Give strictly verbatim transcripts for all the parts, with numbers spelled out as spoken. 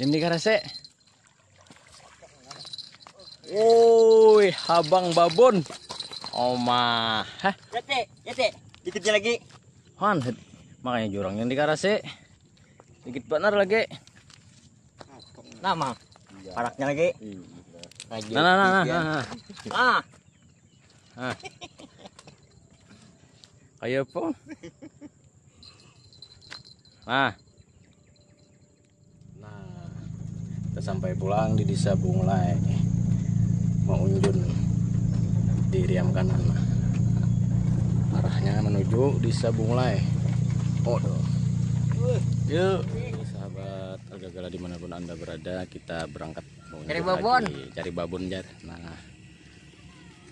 Ini karase. Woi, habang babon. Oma. Hah? Yate, yate. Dikitnya lagi. Han, makanya jurang yang dikarase. Dikit benar lagi. Nah, Mang. Paraknya lagi. Nah, nah, nah, nah, nah. Ah. Ah. Kayak apa? Nah. Nah, kita sampai pulang di Desa Bungulai. Mau unjun di Riam Kanan. Arahnya menuju Desa Bungulai. Oh, yuk. Sahabat Argagala dimanapun Anda berada, kita berangkat. Mau cari babon. Cari babon, jar. Nah,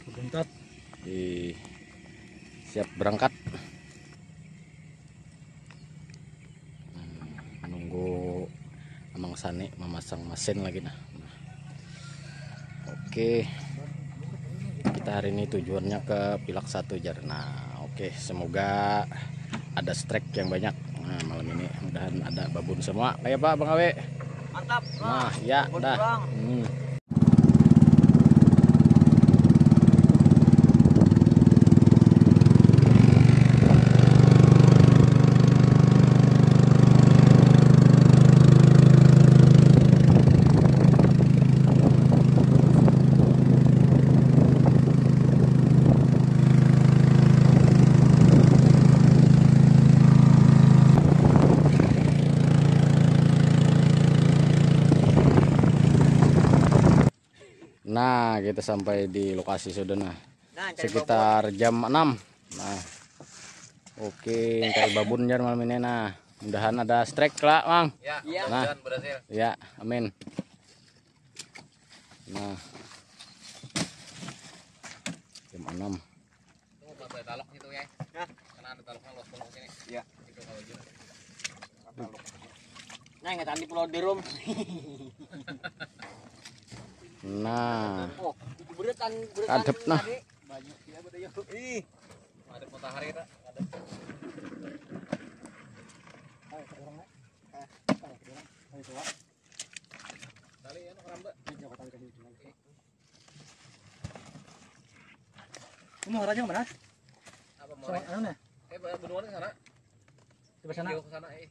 berangkat. Di, siap berangkat. Hmm, menunggu Amang Sani memasang mesin lagi, nah. Nah. Oke. Kita hari ini tujuannya ke Pilak satu, jar. Nah, oke, semoga ada strike yang banyak. Nah, malam ini mudahan ada babon semua. Kayak apa, Bang Awe? Mantap. Nah, ya, dah. Hmm. Nah, kita sampai di lokasi sudah, nah. Nah, cari sekitar babon. Jam enam. Nah. Oke, cari babon, jar, malam ini, nah. Mudahan ada strike lah, Mang. Ya, iya. Nah, mudahan berhasil. Ya, amin. Nah. Jam enam. Tuh, sampai talok gitu ya. Hah? Karena ada taloknya los-los sini. Iya. Gitu kalau gitu. Nah, ingat tadi Pulau Derum. Nah. Oh, itu beretan, beretan. Kadep, nah. Tadi. Banyak dia betul. Ih. Ada matahari tak? Ada. Ayo, orang, nak. Eh, ayo, orang. Ayo, keluar. Tali ya, nak rambut. Ini jauh tali kasih. Ini muara aja mana? Apa muara? Anu nih. Eh, bendungan di sana. Di sana. Jauh ke sana, eh.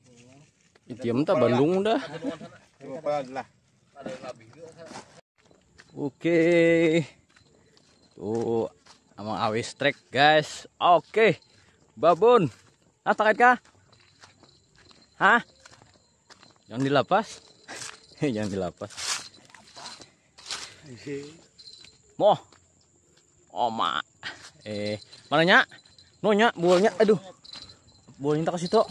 Itiam tak Bandung dah. Bendungan sana. Coba lah. Ada yang lebih juga sana. Oke. Tuh, sama awis trek, guys. Oke. Babon. Ah, takut kah? Hah? Yang dilapas? Yang dilapas. Moh. Oma. Eh, mana nya? No nya, bualnya. Aduh. Bualnya tak ke situ.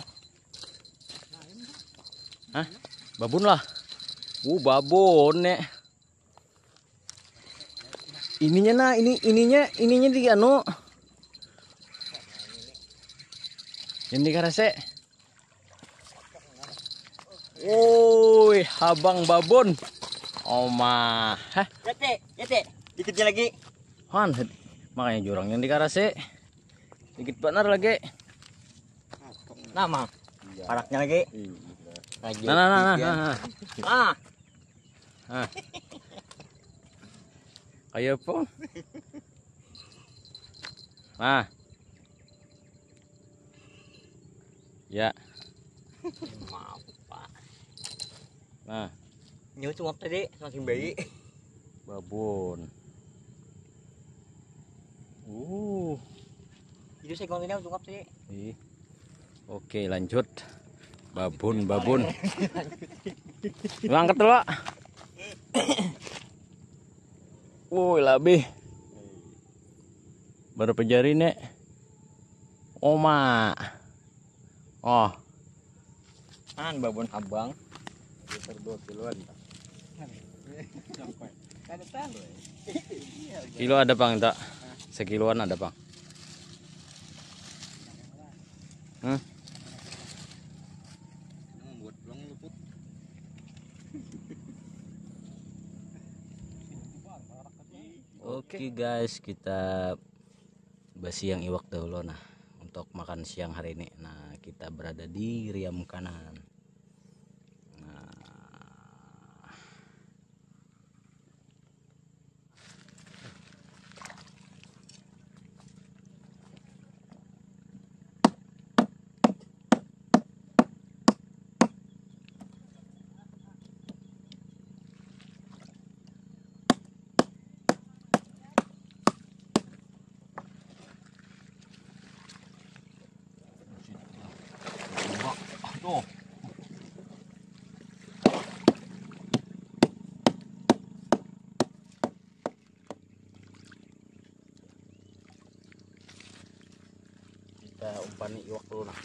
Hah? Babon lah. Uh, babon nih. Ininya nah, ini ininya ininya di anu. Yang dikarase. Woi, habang babon. Oma. Hah? Yate, yate. Dikitnya lagi. Han, makanya jurang yang dikarase. Dikit benar lagi. Nah, Mang. Iya. Paraknya lagi. Iya. Lagi. Nah, nah, nah, nah, nah. Ah. Nah. Kayak apa? Nah. Ya. Maaf, Pak. Nah. Ini cuma tadi semakin baik. Babon. Uh. Itu saya kontennya untuk apa sih? Ih. Oke, lanjut. Babon, babon. Angkat dulu, Pak. Woi, labih. Berapa jari, Nek? Oma. Oh. An babon habang. Sekitar dua kiloan. Sampai. Kada tahu. Kilo ada, Pang, tak? Sekiloan ada, Pang. Hah? Membuat pulang luput. Oke, guys, kita basiang iwak dahulu, nah, untuk makan siang hari ini. Nah, kita berada di Riam Kanan. Nah, Kita umpani iwak dulu nah.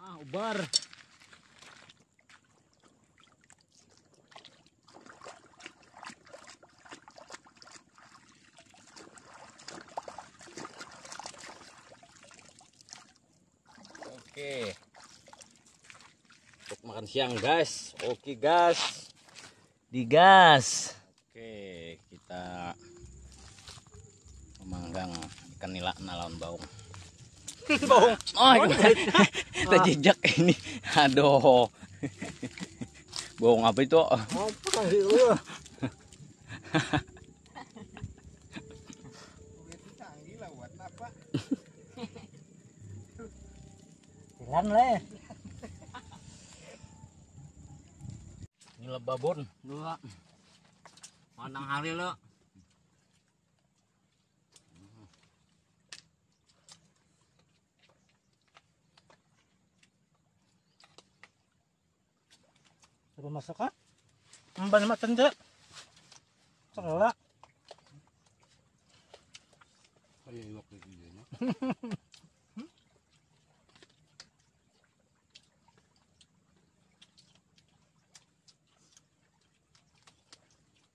Ah, ubar. Oke. Untuk makan siang, guys. Oke, guys. Digas. Oke, kita memanggang ikan nila na lawan baung. Baung. Oh, terjejak ini. Aduh. Baung apa itu? Apa kasih lu? Bilang leh. Ini lebabon dua. Matang hari lo. Coba masak ah. Emban macam je. Cela. Kayak iwak di dianya.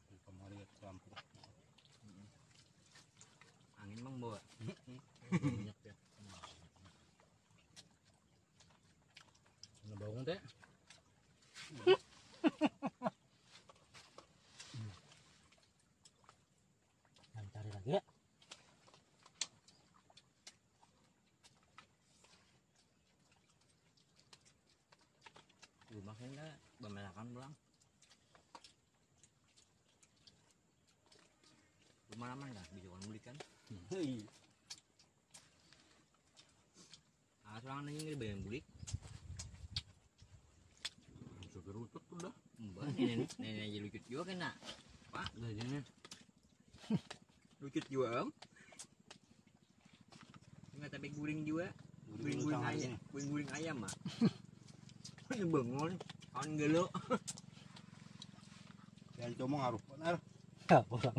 Di kamari aku lampu. Angin mang bawa. Minyak ya. Nah, bawang teh. Nah, cari lagi ya. Rumah kita bamelakan pulang. Rumah aman dah, bisa orang bulik kan? Iya. Ah, seorang nanya nggak bayar bulik. Supir utut tuh dah. Mbak, nenek, nenek aja lucut juga kena. Pak, dah sini. Lucut juga, Om. Nggak tapi guring juga. Guring, guring utang ayam, aja. Guring, guring ayam, Mak. Ini bengong, kawan gelo. Ya, itu mau ngaruh, benar. Ya, pulang.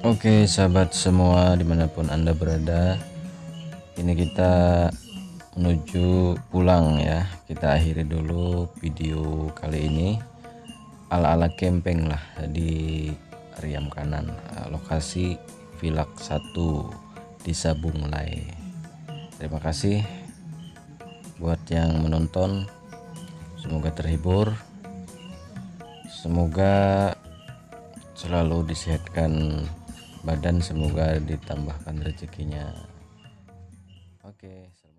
Oke, sahabat semua, dimanapun Anda berada, ini kita menuju pulang ya. Kita akhiri dulu video kali ini ala-ala camping lah di Riam Kanan, eh, lokasi Vilak satu, Desa Bunglai. Terima kasih buat yang menonton. Semoga terhibur. Semoga selalu disehatkan badan, semoga ditambahkan rezekinya. Oke, assalamualaikum.